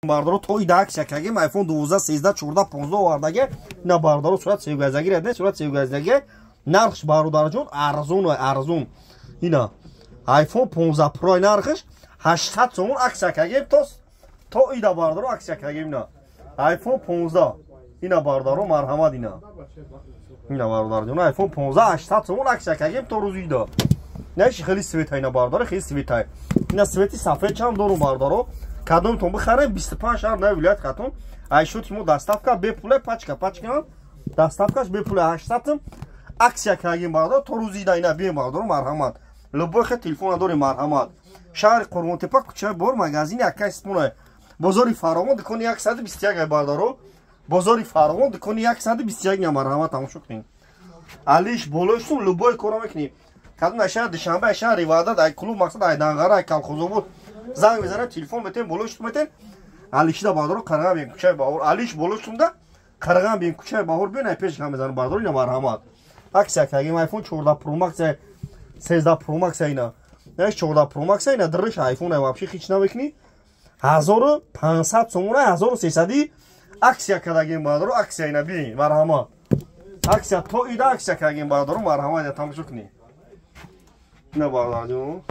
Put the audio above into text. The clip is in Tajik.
Бардоро, то ида акция кардем. iPhone 12, 13, 14, 15 овардаге. Ина, бардоро, сурат севгаздаги рад, сурат севгаздаги. Нархш, бародарҷон, арзон, арзон. Ина iPhone 15 Pro, нархш 800 сомон, акция кардем то ида, бардоро, акция кардем. Ина iPhone 15, ина, бародаро, марҳамат. Ина, бародарҷон, iPhone 15, 800 сомон, акция кардем то рӯзи ида. Наиши хеле светай, ина, бародаро, хеле светай. Ина свети сафед чам дорум, бародаро. Кадомтон бихарем, 25 шаҳр на вилоят хатон айшоти мо доставка бепуле, пачка пачка доставкаш бепуле. 800 акция кардем, бародаро, то рӯзи ида. Ина бием, бародаро, марҳамат. Любой хел телефона дорем, марҳамат. Шаҳри Қурғонтепа, кӯчаи Бор, магазини акай Спуна, бозори Фаровон, дукони 121. Бародаро, бозори Фаровон, дукони 121. Марҳамат, тамошо кунем. Алиш болои сум любой коро мекунем. Кадом ай шаҳр Душанбе, ай шаҳри Ваҳдат, ай клуб, мақсад, ай Данғара, ай Колхозобод занг мезанад, телефон метем, болои сум метем. Алишида, бародаро, қараған бием, кӯчаи Баҳор. Алиш болои сумда қараған бием, кӯчаи Баҳор биён, ай пеш мезанам, бародаро. Ина, марҳамат, акция кардем. iPhone 14 Pro Max, 13 Pro Max, ина 14 Pro Max, ина дрш iPhone, вообще ҳеч намекунӣ. 1500 сомона, 1300 акция кардагем, бародаро, акция. Ина биин, марҳамат, акция то ида акция кардагем, бародаро, марҳамат, ина тамошо кунӣ. Ина, бародарҷон.